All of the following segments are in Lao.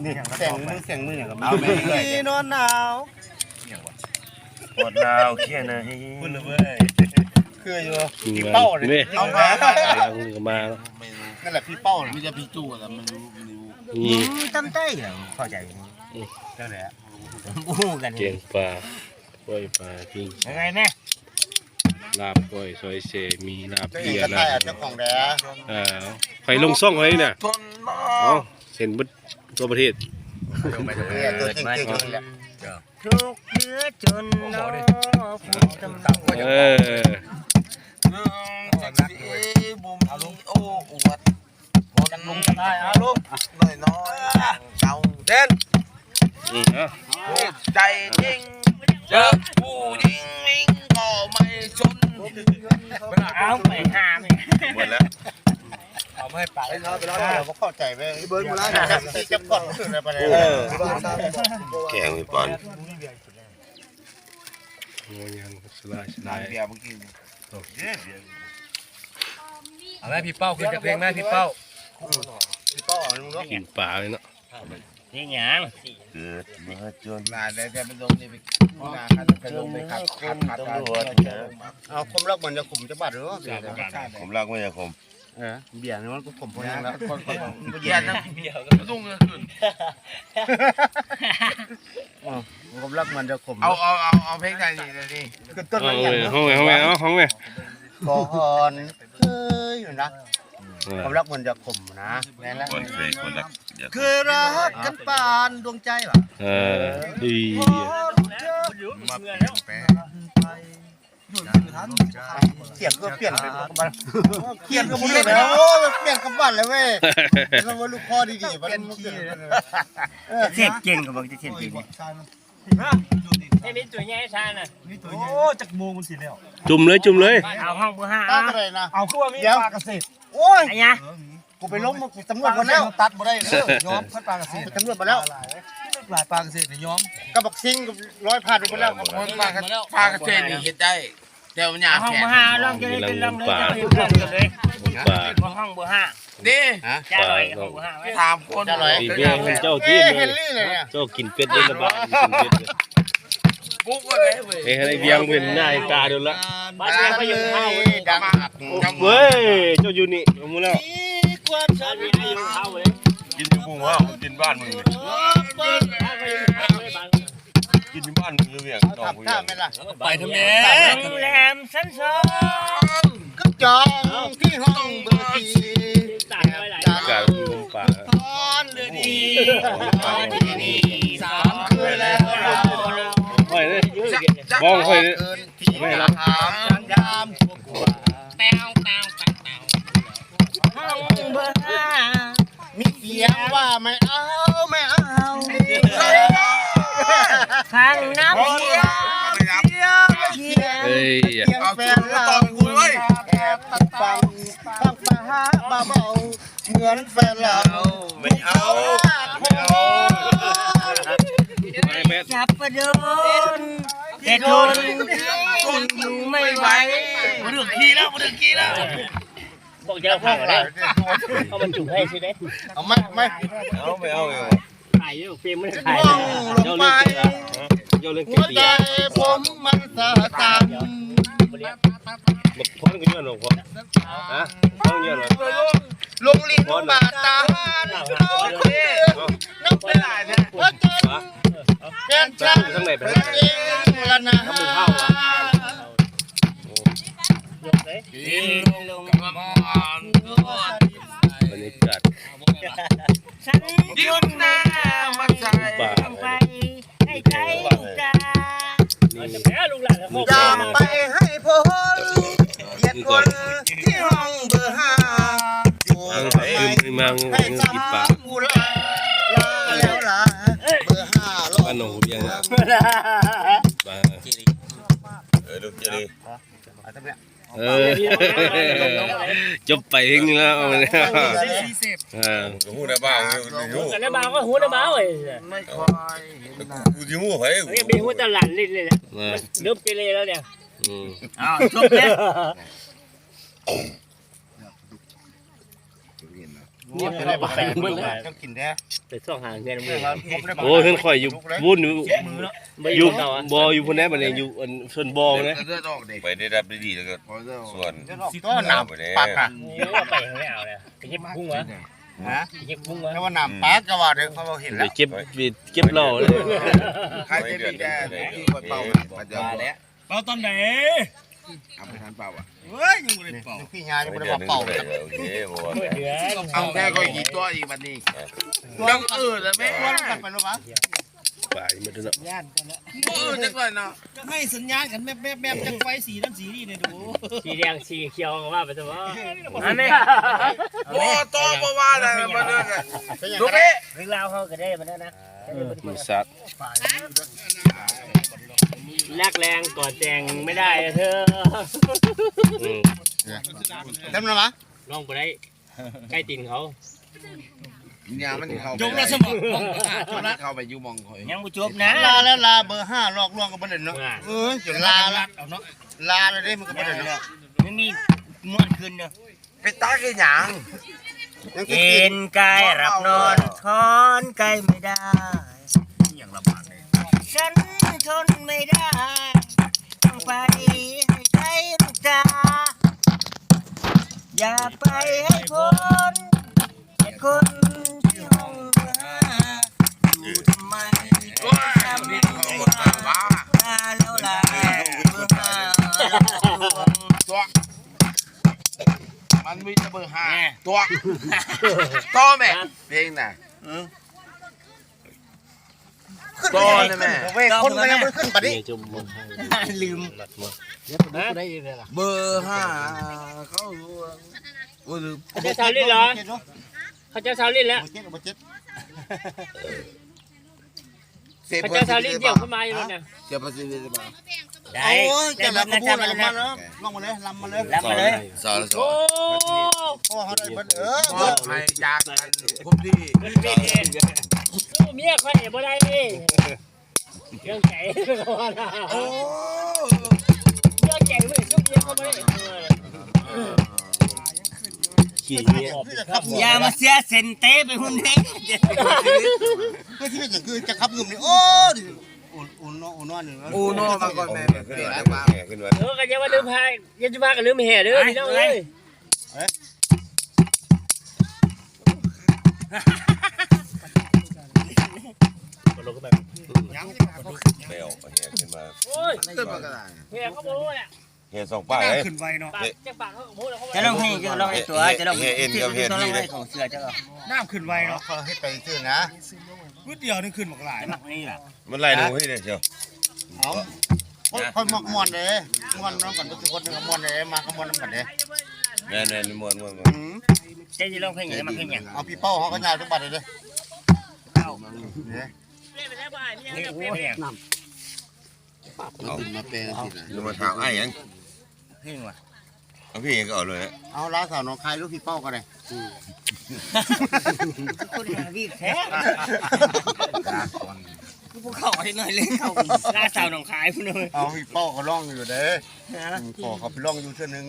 ນີ້ແຂງມື ແຂງມືຫຍັງກໍມີ ເອົາແມ່ນເລີຍ ນອນໜາວ ປວດລາວແຄ່ໃນ ພຸ້ນລະເວີຍ ຄືຢູ່ ອືມ ທີ່ເປົ້ານີ້ ເອົາມາ ຫຼັງກໍມາ ນັ້ນແຫຼະ ທີ່ເປົ້າ ມີແຕ່ພີ່ຈູ້ແຫຼະ ມັນຮູ້ ມັນຮູ້ ນີ້ ອືມ ຕຳໃຕ້ ເຂົ້າໃຈ ອືມ ຈັ່ງໃດ ບໍ່ຮູ້ກັນ ແກງປາ ກ້ອຍປາ ປີ້ງ ຍັງໄງແນ່ ລາບກ້ອຍ ຊອຍແຊ ມີລາບເອຍ ລາບ ເຈົ້າຂອງແດ່ ເອີ ຂ້ອຍລົງຊ່ອງຂ້ອຍນີ້ນະ ເອົ້າ ເຫັນເບິດທົ່ວປະເທດ ເອີ ຕົວຈິງຄືຢູ່ນີ້ແຫຼະ ທຸກເຫຼືອຈົນເນາະ ເອີ ບໍ່ມີ ໂອ້ ອວດ ບໍ່ຈັກລົງກໍໄດ້ ເອົາລົງ ນ້ອຍໆ ເຈົ້າເດັ່ນ ອືມ ໃຈຈິງ ເຈີຜູ້ຍິງວິງກໍໄມ່ຊົນ ເອົາໄປຫາແມ່ ໝົດແລ້ວ ເອົາມາໃຫ້ປາກເນາະ ໄປລອດ ບໍ່ເຂົ້າໃຈເວີຍ ເບິ່ງບໍ່ໄດ້ ຈັບ ຈັບກ່ອນ ເອີ ແກງໄປປານ ໂອ້ຍ ຍັງສະຫຼາຍ ສະຫຼາຍ ເບຍເມື່ອກີ້ ເອົາແມ່ພີ່ເປົ້າ ຂຶ້ນຈັກເພງແມ່ພີ່ເປົ້າ ພີ່ເປົ້າເອົາລົງເນາະ ກິນປາເລີຍເນາະ ເຮັດຫຍັງ ເກີດມາຈົນ ຫຼາຍແລ້ວ ແຕ່ໄປລົງນີ້ ໄປນາຄັນໄປລົງໄປຂັດ ຂັດ ຂັດ ຕຳຫຼວດ ເອົາ ຄວາມລັກມັນຈະຂົມຈັກບາດເນາະ ຄວາມລັກມັນຈະຂົມ ເອີ ເບຍນີ້ມັນກໍຂົມພໍແຮງແລ້ວ ເບຍນຳ ເບຍກໍລຸງຂຶ້ນ ເອີ ຄວາມລັກມັນຈະຂົມ ເອົາ ເອົາ ເອົາ ເອົາເພງໃດນີ້ ນີ້ ຂຶ້ນຕົ້ນ ເອົາ ເອົາ ເອົາ ເອົາ ເອົາ ເອົາ ຂໍຮອນເຄີຍຢູ່ນະ ເອີ ຄວາມລັກມັນຈະຂົມນະ ແມ່ນແລ້ວ ຄົນເຄີຍຄົນລັກ ເຄີຍຮັກກັນປານດວງໃຈຫວາ ເອີ ດີ ມາປ່ຽນແປງ ສຽງກໍປ່ຽນໄປ ປ່ຽນກໍບໍ່ໄດ້ແລ້ວ ໂອ້ຍ ປ່ຽນກັບບ້ານແລ້ວເວີຍ ແລ້ວວ່າລູກຄໍດີໆ ມັນ ເສກເກັ່ງກໍບໍ່ຈະເສກເກັ່ງ ນີ້ມີຕົວໃຫຍ່ຊານະ ໂອ້ ຈັກໂມງມັນຊິແລ້ວ ຈຸ່ມເລີຍ ຈຸ່ມເລີຍ ເອົາຫ້ອງເບີຫ້າ ເອົາຄືວ່າມີປາກະເສດ ໂອ້ຍ ອັນຫຍັງ ກູໄປລົງມາ ກູສຳຫຼວດໝົດແລ້ວ ຕັດບໍ່ໄດ້ເດີ ຍອມ ຄັນປາກະເສດ ສຳຫຼວດໝົດແລ້ວ ຫຼາຍປາກະເສດນີ້ຍອມ ກັບບັກຊິງກໍລອຍຜ່ານໄປໝົດແລ້ວ ໂອ້ຍ ປາກະ ປາກະເສດນີ້ເຮັດໄດ້ ແຕ່ວ່າມັນຍາກແຂງ ຫ້ອງເບີຫ້າ ລອງເຈົ້າເຮັດເປັນລອງເລີຍ ເຈົ້າເຮັດເປັນລອງເລີຍ ປາກ ຫ້ອງເບີຫ້າ ເດ້ ຮະ ຈ້າລອຍ ຫ້ອງເບີຫ້າ ສາມຄົນ ຈ້າລອຍ ເຈົ້າກິນ ເຈົ້າກິນເປັດເດ້ລະບາດ ກິນເປັດ ປຸກເລີຍເວີຍ ເຮັດໃຫ້ວຽງເປັນໜ້າເປັນຕາໂດນລະ ບ້ານເມືອງໄປຢູ່ເຮົາ ດັງ ເວີຍ ເຈົ້າຢູ່ນີ້ ເອົາໝົດແລ້ວ ບ້ານເມືອງໄປຢູ່ເຮົາເລີຍ ກິນຢູ່ພຸ້ນເວົ້າ ກິນບ້ານມຶງ ກິນຢູ່ບ້ານ ຢູ່ວຽງ ນ້ອງຢູ່ວຽງ ໄປທຳແມ່ ໂຮງແຮມຊັ້ນສອງ ກໍຈອງທີ່ຫ້ອງເບີສີ່ ການລົມປາ ນອນເດີດີ ນອນທີ່ນີ້ສາມຄືນແລ້ວ ຂ້ອຍເດ້ ມອງຂ້ອຍເດ້ ທີ່ຖາມຍາມ ຫ້ອງເບີຫ້າ ມີສຽງວ່າ ໄມ່ເອົາ ໄມ່ເອົາ ຟັງນຳ ສຽງ ສຽງ ສຽງ ສຽງແຟນລາວ ແອບຟັງ ຟັງປາຫາເບົາໆ ເໝືອນແຟນລາວ ໄມ່ເອົາ ໄມ່ເອົາ ຈັບປະດົນ ແຕ່ທົນ ທົນຢູ່ໄມ່ໄຫວ ບໍ່ຖືກຄີແລ້ວ ບໍ່ຖືກຄີແລ້ວ. ບອກເຈົ້າຟັງເດ້ ເອົາມັນຈຸໃຫ້ຊິເດ້ ເອົາມາ ມາ ເອົາໄປເອົາຢູ່ ຂາຍຢູ່ ເຟມມັນຂາຍ ເຈົ້າເລື່ອງເກັບ ເຈົ້າເລື່ອງເກັບ ຫົວໃຈຜົມມັນສະສັ່ນ ບັກພອນກໍຍ້ອນບໍ່ພໍ ຮະ ພອນຍ້ອນບໍ່ ລົງຫຼິ້ນບາດຕານ ເອົາເດ້ ນ້ຳເປັນຫຼາຍແທ້ ເອີ ເຈັບ ແຟນ ທາງໃດໄປທາງໃດ ລະນະ ທຳບຸນເຂົ້າຫວາ ກິນລົງກັບບ້ານ ບັນຍາກາດ ສັນຈຸນໜ້າມາໃສ່ ໄປໃຫ້ໄກລູກກາ ນີ້ ຢ່າໄປໃຫ້ພົນ ຢຽດຄົນທີ່ຫ້ອງເບີຫ້າ ເອີ ຄືມີມັງ ໃຫ້ສາມ ກູລາ ລາແລ້ວລາ ເບີຫ້າ ອັນໜອງຫູວຽງ ເອີ ລູກເຈລີ ເອີ ຈົບໄປເພງນີ້ແລ້ວ ເອີ ຮູ້ນະບ່າວ ຮູ້ນະບ່າວ ເອີ ແຕ່ກູຊິຮູ້ໃຜ ເອີ ເປັນຮູ້ຕະຫຼາດຫຼິ້ນເລີຍແຫຼະ ເອີ ເລີ່ມເກເລແລ້ວເນຍ ອືມ ອ້າວ ຈົບແລ້ວ. ງວດໄປໄດ້ບໍ່ ໄປເບິດແລ້ວ ເຈົ້າກິນແທ້ ໄປຊອກຫາເຮືອນເບິ່ງ ໂອ້ ເຮືອນຂ້ອຍຢູ່ພຸ້ນ ຢູ່ ບໍ່ ຢູ່ພຸ້ນແຫຼະ ບັດນີ້ຢູ່ອັນຊົນບໍ່ພຸ້ນແຫຼະ ໄປໄດ້ຮັບໄດ້ດີແລ້ວກໍສ່ວນ ກໍນ້ຳປັກນະ ໂອ້ ໄປທາງໄດ້ເອົາແລ້ວ ໄປເຮັດພຸ້ງວະ ຮະ ໄປເຮັດພຸ້ງວະ ແຕ່ວ່ານ້ຳປັກກໍວ່າເດີ ເຂົາເຫັນແລ້ວ ໄປເກັບ ເກັບຫຼໍ່ເລີຍ ໃຜຈະມີແຕ່ທີ່ຂ້ອຍເປົ່າ ເປົ່າຕອນໃດ ເອົາໄປທັນເປົ່າອະ ເຮີ້ຍ ຍັງບໍ່ໄດ້ເປົ່າ ພີ່ຍາຍັງບໍ່ໄດ້ວ່າເປົ່າ ໂອເຄ ບໍ່ວ່າ ເອົາແທ້ຂ້ອຍຊິຕົວະອີກບັດນີ້ ເອີ ແລ້ວແມ່ ໄປແລ້ວວະ ໄປໝົດແລ້ວ ຢ້ານກັນແລ້ວ ບໍ່ ເອີ ຈັກໜ້ອຍເນາະ ຈະໃຫ້ສັນຍານກັນແມບໆໆ ຈັກໄຟສີນັ້ນສີນີ້ນີ້ດູ ສີແດງສີຂຽວກໍວ່າໄປຊະບໍ່ ອັນນີ້ ບໍ່ຕໍ່ ບໍ່ວ່າແລ້ວ ບໍ່ເດີນ ລູກເອີຍ ເລື່ອງລາວເຮົາກໍໄດ້ບັດນັ້ນນະ ເອີ ໝູສັດ ລັກແລງກໍແຕ່ງໄມ່ໄດ້ເທີ ອືມ ເຕັມແລ້ວຫວາ ລອງບໍ່ໄດ້ ໃກ້ຕີນເຂົາ ຍາມັນເຂົ້າໄປ ຈົບແລ້ວຊັ້ນບໍ່ ຈົບແລ້ວ ເຂົ້າໄປຢູ່ໝ່ອງຂ້ອຍ ຍັງບໍ່ຈົບນະ ລາແລ້ວລາ ເບີຫ້າຫຼອກລວງກໍບໍ່ໄດ້ເນາະ ເອີ ຈົນລາແລ້ວ ເອົາເນາະ ລາແລ້ວເດ້ ມັນກໍບໍ່ໄດ້ເນາະ ຍັງມີມ່ວນຂຶ້ນເດີ ໄປຕາກເຮັດຫຍັງ ເອັນกายหลับนอน ถอนไกไม่ได้ ອີຫຍັງລະບາດນີ້ ฉันทนไม่ได้ ต้องไปให้ไกลลูกจ๋า อย่าไปให้พ้น ไอ้คนที่ห้องเบอร์ห้า อยู่ทำไม โอ๊ย ทำไม เบอร์ห้า มาแล้วล่ะ เบอร์ห้า ຕົວະ ມັນມີແຕ່ເບີຫ້າ ແນ່ ຕົວະ ຕໍ່ແມ່ ເພງນະ ເອີ ຕໍ່ແມ່ ເວີຍ ຄົນກໍຍັງບໍ່ໄດ້ຂຶ້ນປານນີ້ ລືມ ເບີຫ້າ ເຂົາ ໂອ້ຍ ລືມ ເຂົາເຈົ້າຊາວລິດເຫຼືອ ເຂົາເຈົ້າຊາວລິດແລ້ວ ບໍ່ເຈັດ ບໍ່ເຈັດ ເຂົາເຈົ້າຊາວລິດ ດຽວເຂົາມາຢູ່ແລ້ວນະ ເຈົ້າພາສີໄດ້ບໍ່ ໄດ້ ໂອ້ຍ ແຕ່ລະຂະບວນ ມາແລ້ວ ລອງມາເລີຍ ລຳມາເລີຍ ລຳມາເລີຍ ສາທຸ ໂອ້ ເຮົາໄດ້ເບິດ ເອີ ມອບໃຫ້ຈາກອັນຄົນທີ່ ສູ້ເມຍຂ້ອຍບໍ່ໄດ້ ເລື່ອງໃຈ ໂອ້ ເລື່ອງໃຈເວີຍ ສູ້ເມຍເຂົາບໍ່ໄດ້ ຂີ້ເມຍ ຢ່າມາເສຍເສັ້ນເຕະໄປພຸ້ນເດ້ ຄືຊິເປັນຫຍັງ ຄືຈະຂັບງື່ມນີ້ ໂອ້ ໂອ ໂອນອ ໂອນອນ ໂອນອ ມາກ່ອນແມ່ ເອີ ກໍຢ່າວ່າລືມພາ ຢ່າຊິພາກັນລືມແຫ່ເດີ ພີ່ນ້ອງເອີຍ ແມ່ນ ແຫ່ຂຶ້ນມາ ໂອ້ຍ ແຫ່ກໍບໍ່ຮູ້ແຫຼະ ແຫ່ສອງປາກເດ້ ຂຶ້ນໄວເນາະ ຈະລອງແຫ່ ຈະລອງແຫ່ຕົວະ ຈະລອງແຫ່ເອັນກັບແຫ່ທີເດ້ ນ້ຳຂຶ້ນໄວເນາະ ເຂົາເຮັດໄປຊື່ນະ ປຶດດຽວໜຶ່ງຂຶ້ນບັກຫຼາຍ ມັກນີ້ລະ ມັນໄລ່ລົງນີ້ເດ້ ເຈົ້າ ເອົ້າ ຂ້ອຍມັກມ່ວນເດ້ ມ່ວນນຳກັນທຸກຄົນກໍມ່ວນເດ້ ມາກໍມ່ວນນຳກັນເດ້ ແມ່ນໆ ມ່ວນໆ ອືມ ເຈົ້າຊິຮ້ອງເພງຫຍັງ ມັກເພງຫຍັງ ເອົາ ພີ່ເປົ້າເຮົາກໍຍາວຈັກບາດເດ້ ເອົ້າ ເດ້ ເພງຫຍັງ ເອົາ ມາແປງຊິນະ ມາຖາມອ້າຍຫຍັງ ເພງຫຍັງວະ ເອົາເພງຫຍັງກໍເອົາໂລດ ເອົາລາວສາວໜອງຄາຍ ຫຼື ພີ່ເປົ້າກໍໄດ້ ຄົນຫາວີກແທ້ ຄືບໍ່ເຂົ້າໃຫ້ໜ້ອຍເລີຍ ເຂົ້າລາວສາວໜອງຄາຍພຸ້ນເລີຍ ເອົາ ພີ່ເປົ້າກໍຮ້ອງຢູ່ເດ້ ຂໍເຂົາໄປຮ້ອງຢູ່ເທື່ອໜຶ່ງ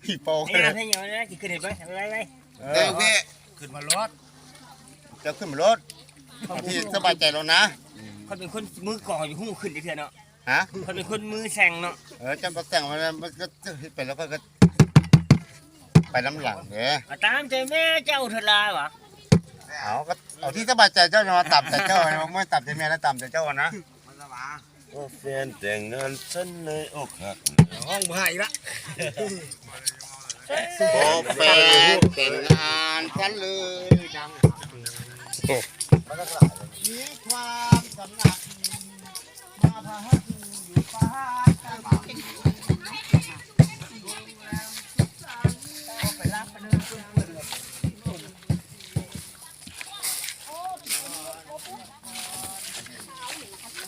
ພີ່ເປົ້າກໍໄດ້ ເພງຫຍັງວະ ຊິຂຶ້ນເຮັດໄວ້ ໄວ້ ເອີ ແຕ່ໂອເຄ ຂຶ້ນມາໂລດ ເຈົ້າຂຶ້ນມາໂລດ ທີ່ສະບາຍໃຈແລ້ວນະ ຂ້ອຍເປັນຄົນມືກອງ ຂ້ອຍບໍ່ຮູ້ຂຶ້ນຈັກເທື່ອເນາະ ຮະ ຂ້ອຍເປັນຄົນມືແຊງເນາະ ເອີ ເຈົ້າບໍ່ແຊງ ມັນກໍເຮັດໄປແລ້ວ ຂ້ອຍກໍໄປນຳຫຼັງເດ້ ຕາມໃຈແມ່ເຈົ້າເທື່ອລາວະ ເອົາ ກໍເອົາທີ່ສະບາຍໃຈເຈົ້າເນາະ ຕາມໃຈເຈົ້າ ບໍ່ແມ່ນຕາມໃຈແມ່ນະ ຕາມໃຈເຈົ້ານະ ພໍແຟນແຕ່ງງານ ສັນເລີຍອົກຫັກ ຮ້ອງບໍ່ໃຫ້ອີກລະ ພໍແຟນແຕ່ງງານ ສັນເລີຍດັງ ມີຄວາມສຳນັກ ມາພາໃຫ້ຢູ່ປ່າ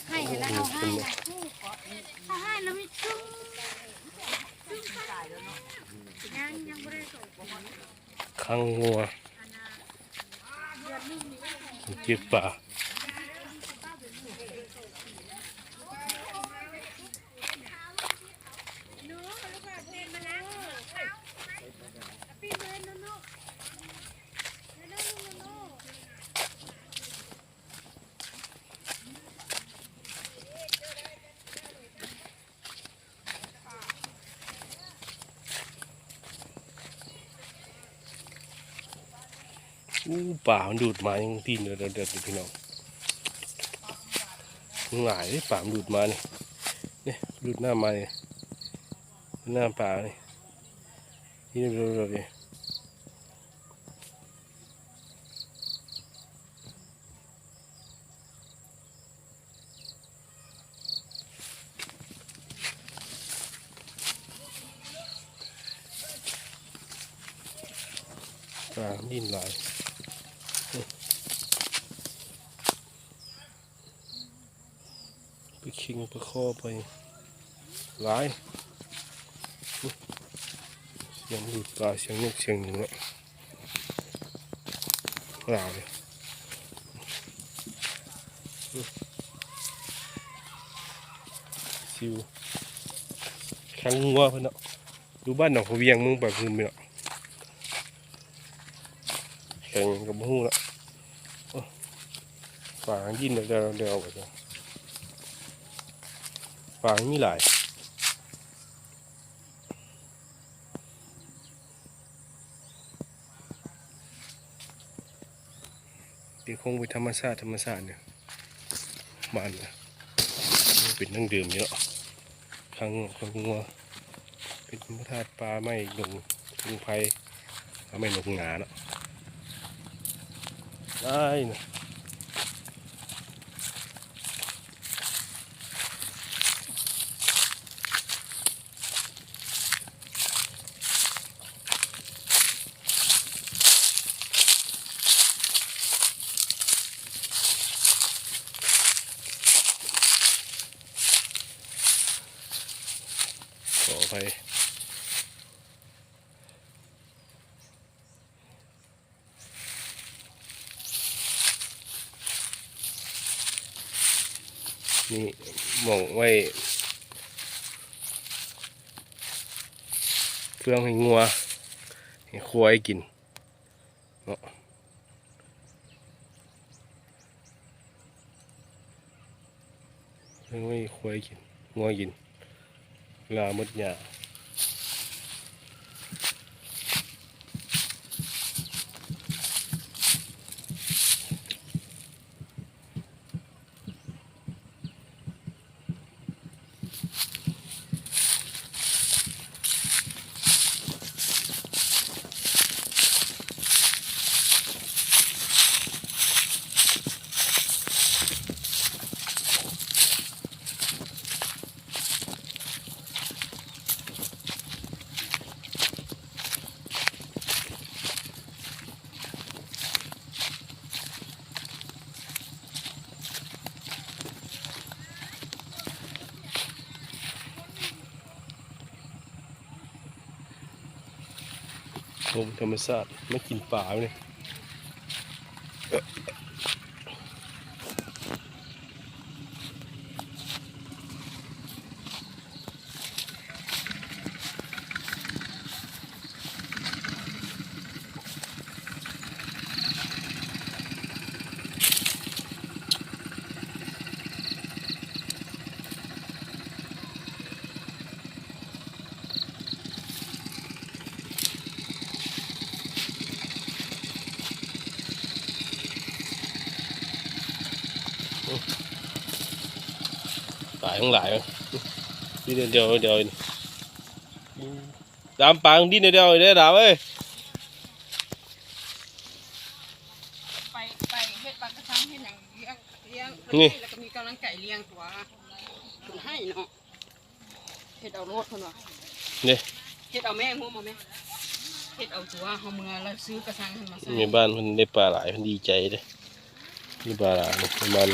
ໃຫ້ລະເອົາໃຫ້ລະ ເອົາໃຫ້ລະມີຈຸ້ມ ຍັງ ຍັງບໍ່ໄດ້ສົ່ງ ຄັງງົວ ຈິກປາ. ອູ້ ປາມັນດູດມາຍັງຕີນເດີໆໆ ພີ່ນ້ອງ. ມັນຫຼາຍເດ້ ປາມັນດູດມານີ້ ນີ້ ດູດນ້ຳມານີ້ ນ້ຳປານີ້ ນີ້ ນີ້. ປາດິນຫຼາຍ ໄປຄິງປາຄໍ່ໄປຫຼາຍ. ສຽງດູດປາ ສຽງນົກ ສຽງຫຍັງເນາະ ຫຼາຍ. ຊິວ ຄັງງົວເພິ່ນເນາະ ຢູ່ບ້ານໜອງພະວຽງ ເມືອງປາກງື່ມເນາະ. ແຂງກໍບໍ່ຮູ້ລະ. ໂອ້ ປາກິນແລ້ວ ແລ້ວ ແລ້ວ ປາມີຫຼາຍ. ເປັນ ຄົງເປັນທຳມະຊາດ ທຳມະຊາດນີ້ ບ້ານເປັນດັ້ງເດີມຢູ່ເນາະ. ຄັງງົວ ຄັງງົວ ເປັນພະທາດປ່າໄມ້ດົງ ດົງໄຜ່ ປ່າໄມ້ດົງໜາເນາະ ຫຼາຍນະ. ຂໍອະໄພ. ນີ້ໝ່ອງໄວ້ເຟືອງໃຫ້ງົວ ໃຫ້ຄວາຍກິນເນາະ. ເອົາໄວ້ຄວາຍກິນ ງົວກິນ ລາໝົດຫຍ້າ. ຊົມທຳມະຊາດ ມາກິນປາມື້ນີ້. ປາທັງຫຼາຍ ນີ້ດຽວໆ ດາມປາດິນດຽວໆ ເດີດາວເອີຍ. ໄປ ໄປເຮັດປາກະຊັງເຮັດຫຍັງລ້ຽງ ລ້ຽງ ນີ້ ເພິ່ນໃຫ້ ແລ້ວກໍມີກຳລັງໃຈລ້ຽງຕົວ ເພິ່ນໃຫ້ເນາະ. ເຮັດເອົາໂລດເພິ່ນວ່າ ເດ້ ເຮັດເອົາແມ່ ງຸ້ມເອົາແມ່ ເຮັດເອົາຕົວ ເຮົາເມືອແລ້ວຊື້ກະຊັງຫັ້ນມາໃສ່. ແມ່ບ້ານເພິ່ນໄດ້ປາຫຼາຍ ເພິ່ນດີໃຈເດ້ ມີປາຫຼາຍ ປະມານ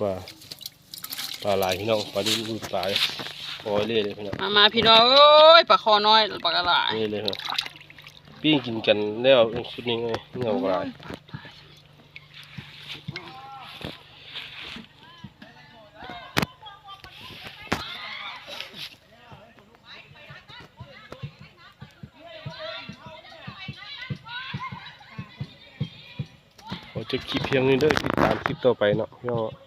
ປາ ປາຫຼາຍພີ່ນ້ອງ ປາດຸນປາ ໂອ້ຍ ເລີຍພີ່ນ້ອງ. ມາ ມາພີ່ນ້ອງເອີຍ ປາຄໍ່ນ້ອຍ ປາກະຫຼາຍ ນີ້ເລີຍພີ່ນ້ອງ ປີ້ງກິນກັນແລ້ວຊຸດນີ້ ເຫງົາກະຫຼາຍ. ຂໍຈົບຄລິບພຽງນີ້ເດີ ຕິດຕາມຄລິບຕໍ່ໄປເນາະ ເນາະ.